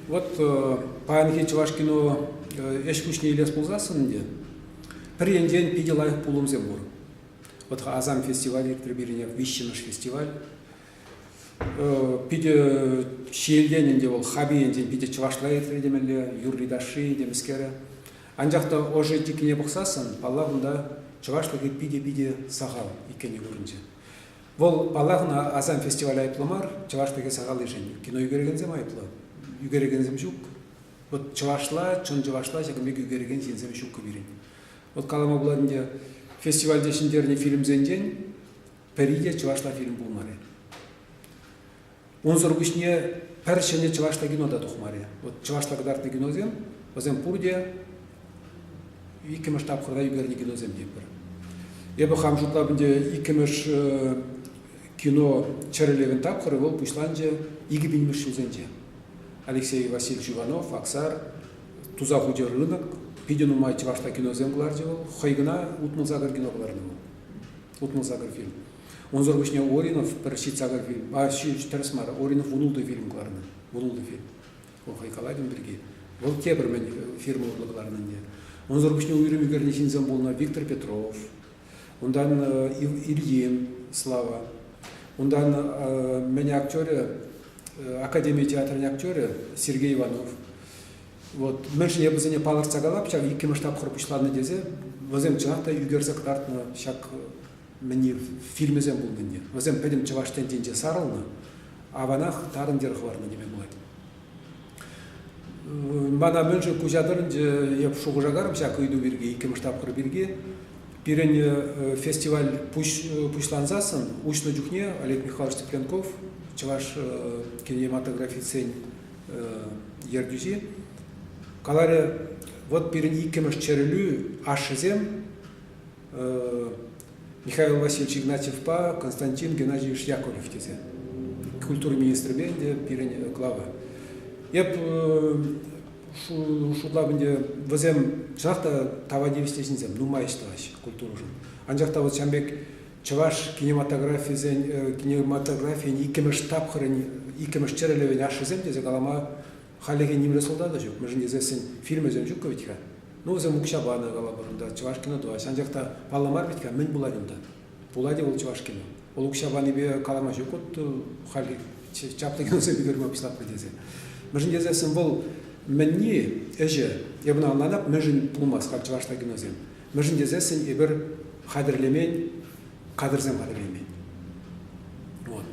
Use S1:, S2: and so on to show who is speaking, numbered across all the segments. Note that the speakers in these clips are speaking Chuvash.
S1: Вот паянхи чӑваш кино ӗҫ-пуҫне илес пулсассӑн ӗнтӗ пӗр енчен питӗ лайӑх пулӑмсем пур. Вот Асам фестиваль иртрӗ пирӗн виҫҫӗмӗш фестиваль. Питӗ ҫиелтен ӗнтӗ вӑл хапи енчен питӗ чӑвашла иртрӗ темелле, юрри-ташши темӗскерӗ. Анчах та ӑшӑ тиккине пӑхсассӑн, паллах, унта чӑвашлӑхӗ питӗ-питӗ сахал иккенни курӑнчӗ. Вӑл, паллах, ӑна Асам фестиваль айӑплӑ мар, чӑвашлӑхӗ сахаллишӗн. Кино ӳкерекенсем айӑплӑ. Ӳкерекенсем ҫук. Вот чӑвашла, чӑн чӑвашла ҫакӑн пек ӳкерекен ҫынсем ҫуккӑ пирӗн. Вот калама пулать ӗнтӗ, фестивальте ҫӗнтернӗ фильмсенчен пӗри те чӑвашла фильм пулмарӗ. Унсӑр пуҫне пӗр ҫӗнӗ чӑвашла кино та тухмарӗ. Вот чӑвашла кӑтартнӑ киносем, вӗсем пурте иккӗмӗш тапхӑрта ӳкернӗ киносем тетпӗр. Эпӗ хам шутлап ӗнтӗ иккӗмӗш кино чӗрӗлӗвӗн тапхӑрӗ вӑл пуҫланчӗ 2000-мӗш ҫулсенче. Алексей Васильевич Иванов, Аксар, туса хучӗ рынок, питӗ нумай чӑвашла киносем кӑларчӗ вӑл. Хӑй кӑна 68 кино кӑларнӑ вӑл. 68 фильм. Унсӑр пуҫне Оринов пӗр ҫитсакӑр фильм, а тӗрӗс мар, Оринов 16 фильм кӑларнӑ. 16 фильм. Вӑл хӑй калать ун пирки. Вӑл тепӗр мӗн фирма урлӑ кӑларнӑ ӗнтӗ. Унсӑр пуҫне уйрӑм ӳкернӗ ҫынсем пулнӑ Виктор Петров, унтан Ильин Слава, унтан мӗн актерӗ, Академи театрӗн актерӗ Сергей Иванов. Вот мӗншӗн эпӗ вӗсене палӑртса калап, ҫав иккӗмӗш тапхӑр пуҫланнӑ тесе, вӗсем чӑнах та ӳкерсе кӑтартнӑ ҫак мӗнни фильмӗсем пулнӑ ӗнтӗ. Вӗсем пӗтӗм чӑваш тӗнчинче сарӑлнӑ, аванах тарӑн йӗр хӑварнӑ теме пулать. Мана мӗншӗн куҫа тӑрӑнчӗ, эп шухӑша карӑм ҫак ыйту пирки, иккӗмӗш тапхӑр пирки. Пирӗн фестиваль пуҫлансассӑн уҫнӑ чухне Олег Михайлович Цыпленков, чӑваш кинематографистсен ертӳҫи, каларӗ, вот пирӗн иккӗмӗш чӗрӗлӳ ашшӗсем Михаил Васильевич Игнатьевпа Константин Геннадьевич Яковлев тесе. Культура министрӗпе ӗнтӗ пирӗн глава. Эп шутлап ӗнтӗ, вӗсем чӑнах та тава тивӗҫлӗ ҫынсем, нумай ӗҫ тӑваҫҫӗ культурӑшӑн. Анчах та вот ҫавӑн пек чӑваш кинематографисен кинематографийӗн иккӗмӗш тапхӑрӗн иккӗмӗш чӗрӗлӗвӗн ашшӗсем тесе калама хальлӗхе нимле сӑлтав та ҫук. Мӗншӗн тесессӗн фильмӗсем ҫуккӑ вӗт-ха. Ну, вӗсем укҫа панӑ, калӑпӑр, унта чӑваш кино тӑваҫҫӗ. Анчах та паллӑ мар вӗт-ха, мӗн пулать унта? Пулать-и вӑл чӑваш кино? Вӑл укҫа панипе калама ҫук вот халь чаплӑ киносем ӳкерме пуҫлатпӑр тесе. Мӗншӗн тесессӗн вӑл мӗнни ӗҫӗ, эп ӑна ӑнланап, мӗншӗн пулмасть халь чӑвашла киносем. Мӗншӗн тесессӗн эпир хатӗрлемен, кадрсем хатӗрлемен. Вот.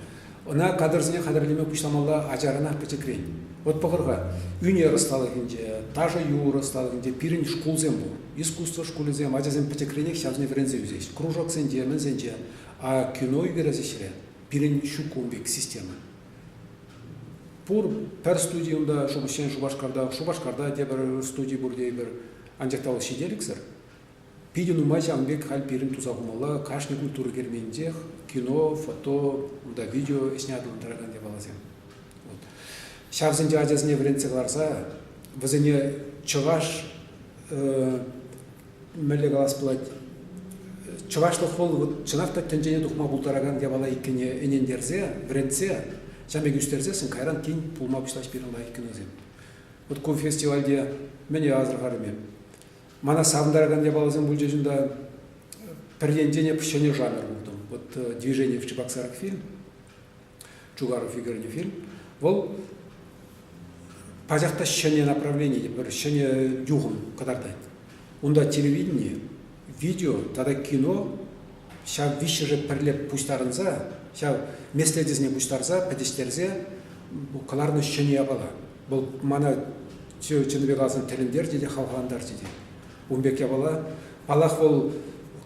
S1: Ӑна кадрсене хатӗрлеме пуҫламалла ачаранах пӗчӗкрен. Вот пӑхӑр-ха, ӳнер ӑсталӑхӗнче, ташӑ-юрӑ ӑсталӑхӗнче пирӗн шкулсем пур. Искусство шкулӗсем, ачасем пӗчӗкренех ҫавсене вӗренсе ӳсеҫ. Кружоксенче, мӗнсенче. А кино ӳкерес ӗҫре пирӗн ҫук ун пек система. Пур пӗр студи унта Ҫӗнӗ Шупашкарта, Шупашкарта тепӗр студи пур тейӗпӗр. Анчах та вӑл ҫителӗксӗр. Питӗ нумай ҫавӑн пек халь пирӗн туса хумалла кашни культура керменӗнчех кино, фото, унта видео ӗҫне аталантаракан япаласем. Вот. Ҫавсенче ачасене вӗрентсе кӑларса вӗсене чӑваш мӗнле калас пулать, чӑвашлӑх вӑл вот чӑнах та тӗнчене тухма пултаракан япала иккенне ӗнентерсе, вӗрентсе, ҫавӑн пек ӳстерсессӗн кайран тин пулма пуҫлаҫ пирӗн лайӑх киносем. Вот ку фестивальте мӗне асӑрхарӑм эп? Мана савӑнтаракан япаласем пулчӗҫ унта. Пӗр енчен эп ҫӗнӗ жанр куртӑм. Вот «Движение в Чебоксарах» фильм, Чугаров ӳкернӗ фильм. Вӑл пачах та ҫӗнӗ направлени, пӗр ҫӗнӗ юхӑм кӑтартать. Унта телевидени, видео тата кино ҫав виҫҫӗшӗ пӗрле пуҫтарӑнса, ҫав меслечӗсене пуҫтарса, пӗтӗҫтерсе кӑларнӑ ҫӗнӗ япала. Вӑл мана чӑннипе каласан тӗлӗнтерчӗ те, хавхалантарчӗ те. Ун пек япала. Паллах, вӑл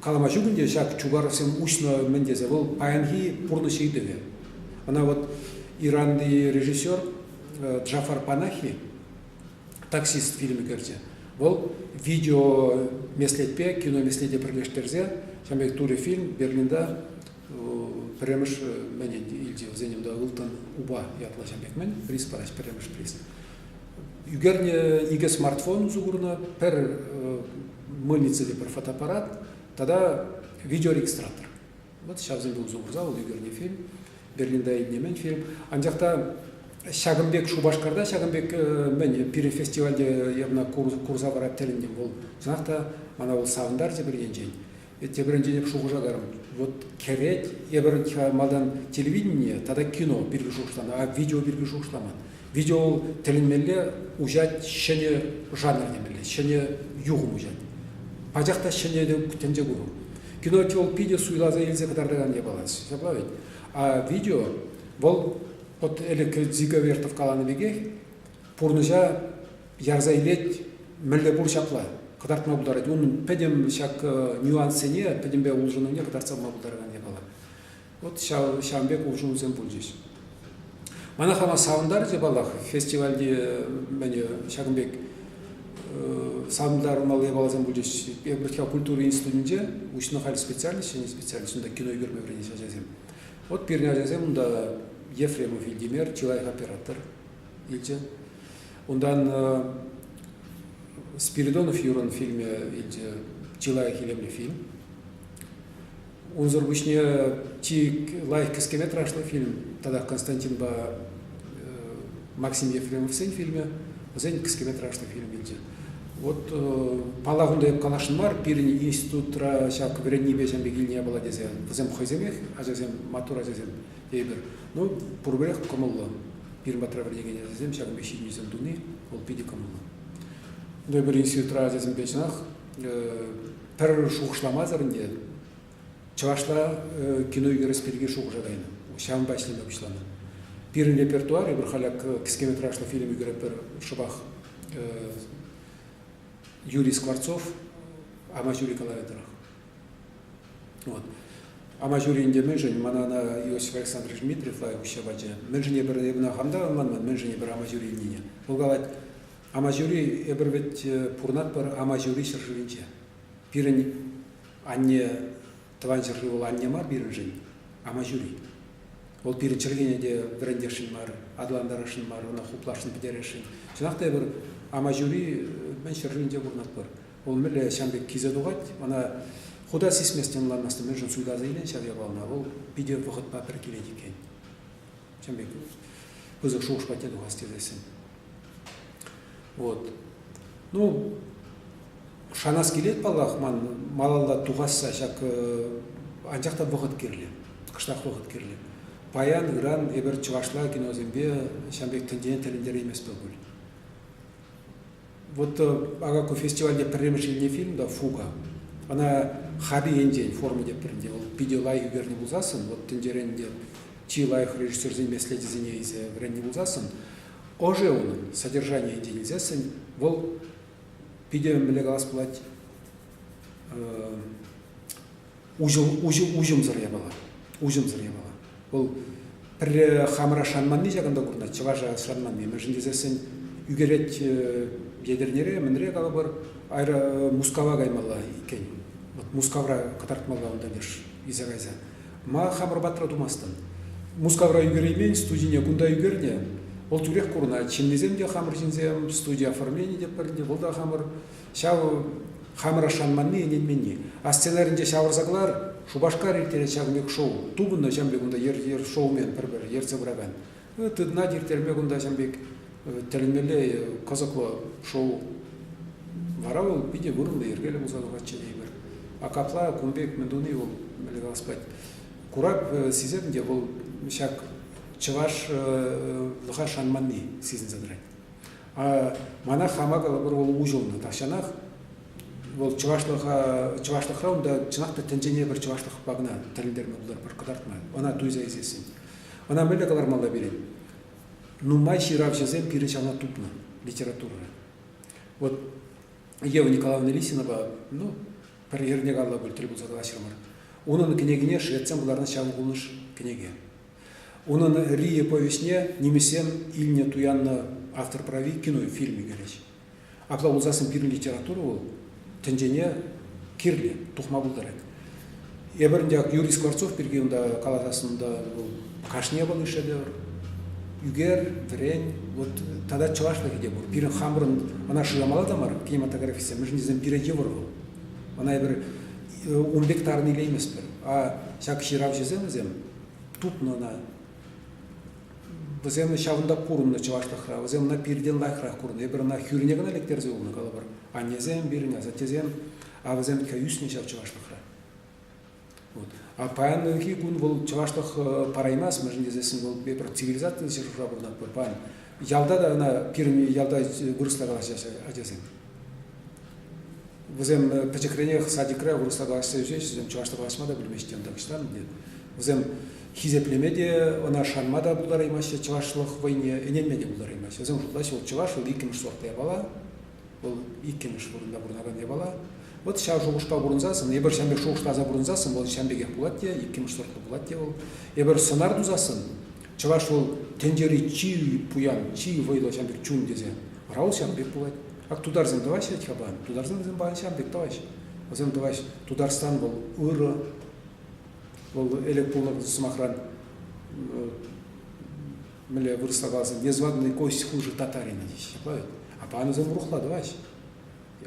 S1: калама ҫук ӗнтӗ ҫак Чугаровсем уҫнӑ мӗн тесе. Вӑл паянхи пурнӑҫ ыйтӑвӗ. Ӑна вот Иранти режиссер Джафар Панахи таксист фильм ӳкерчӗ. Вӑл видео меслетпе кино меслете пӗрлештерсе ҫавӑн пек турӗ фильм Берлинта пӗрремӗш мӗн илчӗ вӗсен унта ылтӑн упа ятлӑ ҫавӑн пек мӗн приз параҫ пӗрремӗш приз. Ӳкернӗ икӗ смартфон усӑ курнӑ, пӗр мыльница те пӗр фотоаппарат тата видеорегистратор. Вот ҫавсемпе усӑ курса вӑл ӳкернӗ фильм. Берлинта илнӗ мӗн фильм. Анчах та. Ҫакӑн пек Шупашкарта ҫакӑн пек мӗн пирӗн фестивальте явна курса вара тӗлӗнтӗм вӑл. Чӑнах та мана вӑл савӑнтарчӗ пӗр енчен. Тепӗр енчен эп шухӑша карӑм. Вот кӗрет эпӗр малтан телевидение тата кино пирки шухӑшланӑ, а видео пирки шухӑшламан. Видео вӑл тӗлӗнмелле уҫать ҫӗнӗ жанр темелле, ҫӗнӗ юхӑм уҫать. Пачах та ҫӗнӗ тӗнче курӑм. Кино вӑл питӗ суйласа илсе кӑтартакан япала. Ҫапла ведь. А видео вӑл вот ӗлӗк Дзига Вертов каланӑ пекех пурнӑҫа ярса илет мӗнле пур ҫапла кӑтартма пултарать. Унӑн пӗтӗм ҫак нюанссене, пӗтӗмпе улшӑнӑвне кӑтартса пама пултаракан япала. Вот ҫав, ҫавӑн пек улшӑнусем пулчӗҫ. Мана хама савӑнтарчӗ паллах фестивальте мӗн ҫакӑн пек савӑнтармалли япаласем пулчӗҫ. Эпир культура институтӗнче уҫнӑ халь специальность, ҫӗнӗ специальность, унта кино ӳкерме вӗренеҫҫӗ ачасем. Вот пирӗн ачасем унта Ефремов Ильдимер, чи лайӑх оператор илчӗ. Унтан Спиридонов Юрӑн фильмӗ илчӗ, чи лайӑх илемлӗ фильм. Унсӑр пуҫне чи лайӑх кӗске метражлӑ фильм тата Константинпа Максим Ефремовсен фильмӗ, вӗсен кӗске метражлӑ фильм илчӗ. Вот паллах, унта эп каласшӑн мар, пирӗн институтра ҫак вӗреннипе ҫавӑн пек илнӗ япала тесе. Вӗсем хӑйсемех ачасем, маттур ачасем тейӗпӗр. Ну, пурпӗрех кӑмӑллӑ. Пирӗн патра вӗренекен ачасем ҫакӑн пек ҫитӗнӳсем туни вӑл питӗ кӑмӑллӑ. Ну, эпир институтра ачасемпе чӑнах пӗр шухӑшламасӑр ӗнтӗ чӑвашла кино ӳкерес пирки шухӑша кайнӑ. Ҫавӑнпа ӗҫлеме пуҫланӑ. Пирӗн репертуар, эпир халь кӗске метражлӑ фильм ӳкеретпӗр шӑпах Юрий Скворцов Амаҫури калавӗ тӑрӑх. Вот. Амаҫури ӗнтӗ мӗншӗн мана ӑна Иосиф Александрович Дмитриев лайӑх уҫса пачӗ. Мӗншӗн эпир эпӗ ӑна хам та ӑнланман, мӗншӗн эпир Амаҫури илнине. Вӑл калать, Амаҫури эпир вӗт пурӑнатпӑр Амаҫури ҫӗршывӗнче. Пирӗн анне тӑван ҫӗршыв вӑл анне мар пирӗншӗн, Амаҫури. Вӑл пирӗн чӗлхене те вӗрентесшӗн мар, аталантарасшӑн мар, ӑна хупласшӑн, пӗтересшӗн. Чӑнах та эпир Амаҫури мӗн ҫӗршывӗнче пурӑнатпӑр. Вӑл мӗнле ҫавӑн пек килсе тухать, ӑна хута сисместӗн, ӑнланмастӑн, мӗншӗн суйласа илен ҫав япалана, вӑл питӗ вӑхӑтпа пӗр килет иккен. Ҫавӑн пек пысӑк шухӑш патне тухас тесессӗн. Вот. Ну, шанас килет, паллах, ман малалла тухасса ҫак, анчах та вӑхӑт кирлӗ, кӑштах вӑхӑт кирлӗ. Паян, ыран эпир чӑвашла киносемпе ҫавӑн пек тӗнчене тӗлӗнтерейместпӗр пуль. Вот ага ку фестивальте пӗрремӗш илнӗ фильм та «Фуга». Ӑна хапи енчен форма тетпӗр ӗнтӗ. Вӑл питӗ лайӑх ӳкернӗ пулсассӑн, вот тӗнчерен те чи лайӑх режиссерсен меслечӗсене илсе вӗреннӗ пулсассӑн, ӑшӗ унӑн, содержани енчен илсессӗн, вӑл питӗ мӗнле калас пулать, уҫӑмсӑр япала. Уҫӑмсӑр япала. Вӑл пӗрре хамӑра шанманни ҫакӑнта курӑнать, чӑваша шанманни. Мӗншӗн тесессӗн ӳкерет Етӗрнере, мӗнре калӑпӑр, айра Мускава каймалла иккен. Вот Мускавра кӑтартмалла унта леш илсе кайса. Ма хамӑр патра тумастӑн? Мускавра ӳкереймен, студине кунта ӳкернӗ. Вӑл тӳрех курӑнать. Ҫыннисем те хамӑр ҫынсем, студи оформлени те пӗр, вӑл та хамӑр. Ҫав хамӑра шанманни, ӗненменни. А сценаринче ҫавӑрса кӑлар, Шупашкар ирттерет ҫакӑн пек шоу. Тупӑннӑ ҫавӑн пек унта ер шоумен пӗр-пӗр ертсе пыракан. Тытӑнать ирттерме кунта ҫавӑн пек тӗлӗнмелле кӑсӑклӑ шоу. Вара вӑл питӗ вырӑнлӑ, йӗркеллӗ пулса тухатчӗ тейӗпӗр. А капла кун пек мӗн туни вӑл, мӗнле калас пулать, курак сисет ӗнтӗ вӑл ҫак чӑвашлӑха шанманни сисӗнсе тӑрать. Мана хама калӑпӑр вӑл уҫӑлнӑ тахҫанах. Вӑл чӑвашлӑха, чӑвашлӑхра унта чӑнах та тӗнчене пӗр чӑвашлӑхпа кӑна тӗлӗнтерме пултарӑпӑр, кӑтартма. Ӑна туйса илсессӗн. Ӑна мӗнле кӑлармалла пирӗн? Нумай ҫыравҫӑсем пирӗн ҫавна тупнӑ литературӑра. Вот Ева Николаевна Лисинова, ну, пӗр эрне калла пуль тӗл пулса калаҫрӑмӑр. Унӑн кӗнекине шведсем кӑларнӑ ҫав кулӑш кӗнеке. Унӑн Рия повеҫне нимӗҫсем илнӗ туяннӑ автор прави кино фильм ӳкерӗҫ. Апла пулсассӑн пирӗн литература вӑл тӗнчене кирлӗ, тухма пултарать. Эпир ӗнтӗ Юрий Скворцов пирки унта каласассӑн та вӑл кашни япала шедевр. Ӳкер, вӗрен, вот тата чӑвашлӑхӗ те пур. Пирӗн хамӑрӑн ӑна шырамалла та мар кинематографистсем, мӗншӗн тесен пире йывӑр вӑл. Ӑна эпир ун пек тарӑн илейместпӗр. А ҫак ҫыравҫӑсем вӗсем тупнӑ ӑна. Вӗсем ҫавӑнта пурӑннӑ чӑвашлӑхра, вӗсем ӑна пиртен лайӑхрах курнӑ. Эпир ӑна хӳрине кӑна лектерсе юлнӑ, калӑпӑр. Аннесем пирӗн, асаттесем, а вӗсем ӳснӗ ҫав чӑвашлӑхра. Вот. А паянхи кун вӑл чӑвашлӑх параймасть, мӗншӗн тесессӗн вӑл эпир цивилизаци ҫӗршывра пурӑнатпӑр. Паян ялта та ӑна пирӗн ялта вырӑсла калаҫаҫҫӗ ачасем. Вӗсем пӗчӗкренех садикре вырӑсла калаҫса ӳсеҫҫӗ, вӗсем чӑвашла калаҫма та пӗлмеҫҫӗ унта кӑштан ӗнтӗ. Вӗсем хисеплеме те, ӑна шанма та пултараймаҫҫӗ, чӑвашлӑх вӑйне ӗненме те пултараймаҫҫӗ. Вӗсем шутлаҫҫӗ, вӑл чӑваш, вӑл иккӗмӗш сортлӑ япала, вӑл иккӗмӗш вырӑнта пурӑнакан япала. Вот ҫав шухӑшпа пурӑнсассӑн, эпир ҫавӑн пек шухӑшласа пурӑнсассӑн, вӑл ҫавӑн пекех пулать те, иккӗмӗш сортлӑ пулать те вӑл. Эпир сӑнар тусассӑн, чӑваш вӑл тӗнчери чи пуян, чи вӑйлӑ ҫавӑн пек чун тесе, вара вӑл ҫавӑн пек пулать. Ак тутарсем тӑваҫҫӗ вӗт-ха паян. Тутарсем вӗсем паян ҫавӑн пек тӑваҫҫӗ. Вӗсем тӑваҫ Тутарстан вӑл ырӑ, вӑл ӗлӗк пулнӑ сӑмахран мӗнле вырӑсла каласан, незваный гость хуже татарина теҫҫӗ. Ҫапла вӗт. А паян вӗсем урӑхла тӑваҫҫӗ.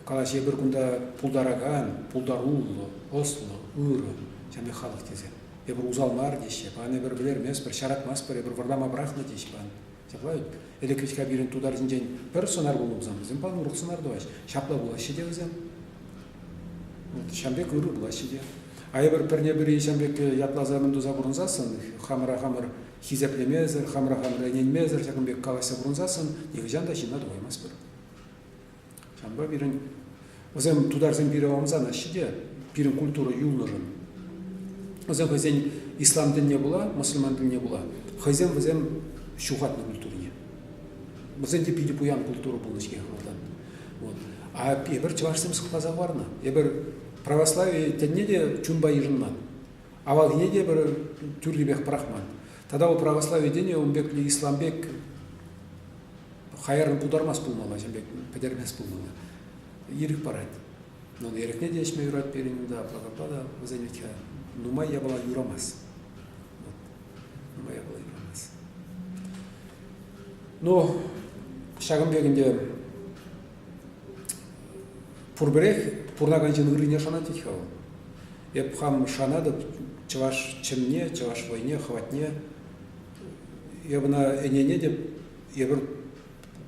S1: Калаҫ эпир кунта пултаракан, пултаруллӑ, ӑслӑ, ырӑ ҫавӑн пек халӑх тесе. Эпир усал мар теҫҫӗ. Паян эпир вӗлерместпӗр, ҫаратмастпӑр, эпир вӑрлама пӑрахнӑ теҫҫӗ паян. Ҫапла вӗт. Ӗлӗк вӗт-ха пирӗн тутар ҫинчен пӗр сӑнар пулнӑ пулсан, вӗсем паян урӑх сӑнар тӑваҫҫӗ. Ҫапла пулаҫҫӗ те вӗсем. Вот ҫавӑн пек ырӑ пулаҫҫӗ те. А эпир пӗрне-пӗри ҫавӑн пек ятласа мӗн туса пурӑнсассӑн, хамӑра хамӑр хисеплемесӗр, хамӑра хамӑр ӗненмесӗр ҫакӑн пек калаҫса пурӑнсассӑн нихӑҫан та ҫынна тухаймастпӑр. Ҫавӑнпа пирӗн вӗсем тутарсем пире ӑмсанаҫҫӗ те пирӗн культура юлнӑшӑн. Вӗсем хӑйсен ислам тӗнне пула, мӑсӑльман тӗнне пула хӑйсем вӗсем ҫухатнӑ культурине. Вӗсен те питӗ пуян культура пулнӑ-ҫке малтан. Вот. А эпир чӑвашсем сыхласа хӑварнӑ. Эпир православи тӗнне те чунпа йышӑнман. Авалхине те пӗр тӳррипех пӑрахман. Тата вӑл православи тӗнӗ ун пек ислам пек хаяррӑн путармасть пулмалла, ҫын пек пӗтермест пулмалла. Ирӗк парать. Но эрехне те ӗҫме юрать пирӗн унта, апла-капла та вӗсен вӗт-ха нумай япала юрамасть. Вот. Нумай япала юрамасть. Ну, ҫакӑн пек ӗнтӗ пурпӗрех пурӑнакан ҫын ыррине шанать тет-ха вӑл. Эп хам шанатӑп чӑваш чӗмне, чӑваш вӑйне, хӑватне. Эп ӑна ӗненетӗп, эпир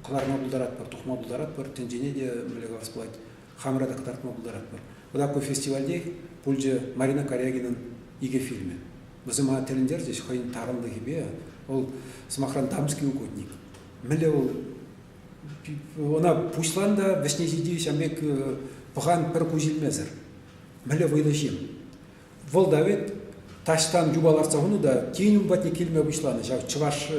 S1: кӑларма пултаратпӑр, тухма пултаратпӑр, тӗнчене те мӗнле калас пулать, хамӑра та кӑтартма пултаратпӑр. Вӑт ку фестивальте пулчӗ Марина Корягинӑн икӗ фильмӗ. Вӗсем мана тӗлӗнтерчӗҫ хӑйӗн тарӑнлӑхӗпе. Вӑл, сӑмахран, «Дамский угодник». Мӗнле вӑл ӑна пуҫлан та вӗҫне ҫити ҫавӑн пек пӑхан пӗр куҫ илмесӗр. Мӗнле вӑйлӑ ҫын. Вӑл та вӗт таҫтан юпа лартса хунӑ та тин ун патне килме пуҫланӑ ҫав чӑваш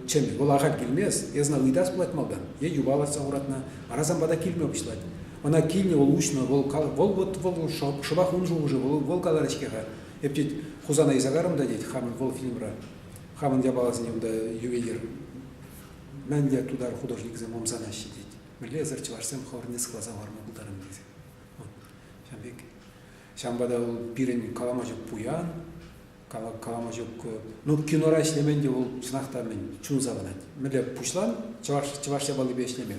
S1: чӗмӗ. Вӑл ахаль килмест, эс ӑна ыйтас пулать малтан. Е юпа лартса хуратнӑ, вара сан пата килме пуҫлать. Ӑна килнӗ, вӑл уҫнӑ, вӑл, вӑл вот вӑл шӑпах ун шухӑшӗ, вӑл, вӑл каларӗ-ҫке-ха. Эп тет Хусана илсе карӑм та тет хамӑн вӑл фильмра, хамӑн япаласене унта ювелир мӗнле тутар художникӗсем ӑмсанаҫҫӗ тет. Мӗнле эсӗр чӑвашсем хӑвӑрне сыхласа хӑварма пултарӑн тесе. Вот. Ҫавӑн пек. Ҫавӑнпа та вӑл пирӗн калама ҫук пуян, калама ҫук. Ну, кинора ӗҫлемен те вӑл чӑнах та мӗн, чун савӑнать. Мӗнле пуҫлан чӑваш, чӑваш япалипе ӗҫлеме.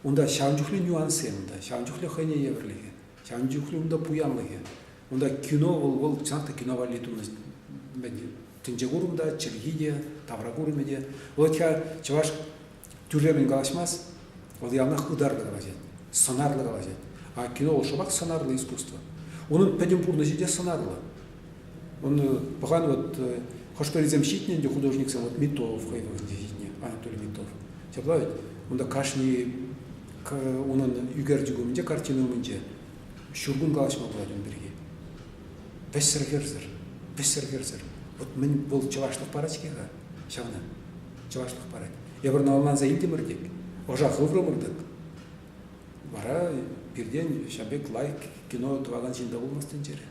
S1: Унта ҫавӑн чухлӗ нюанссем унта, ҫавӑн чухлӗ хӑйне евӗрлӗхӗ, ҫавӑн чухлӗ унта пуянлӑхӗ. Унта кино вӑл, вӑл чӑнах та кино валли тунӑ тӗнче курӑм та, чӗлхи те, тавра курӑмӗ те. Вӑл-ха чӑваш тӳрремӗн калаҫмасть, вӑл яланах ытарлӑ калаҫать, сӑнарлӑ калаҫать. А кино вӑл шӑпах сӑнарлӑ искусство. Унӑн пӗтӗм пурнӑҫӗ те сӑнарлӑ. Он пӑхан вот хӑш-пӗрисем ҫитнӗ ӗнтӗ художниксем, вот Митов хӑй вӑхӑтӗнче ҫитнӗ, Анатолий Митов. Ҫапла вӗт, унта кашни унӑн ӳкерчӗк умӗнче, картина умӗнче ҫур кун калаҫма пулать ун пирки. Вӗҫсӗр-хӗрсӗр, вӗҫсӗр-хӗрсӗр. Вот мӗн вӑл чӑвашлӑх парать-ҫке-ха ҫавна. Чӑвашлӑх парать. Эпир ӑна ӑнланса илтӗмӗр тек, ӑша хыврӑмӑр тӑк, вара пиртен ҫав пек лайӑх кино тӑвакан ҫын та пулмасть тӗнчере.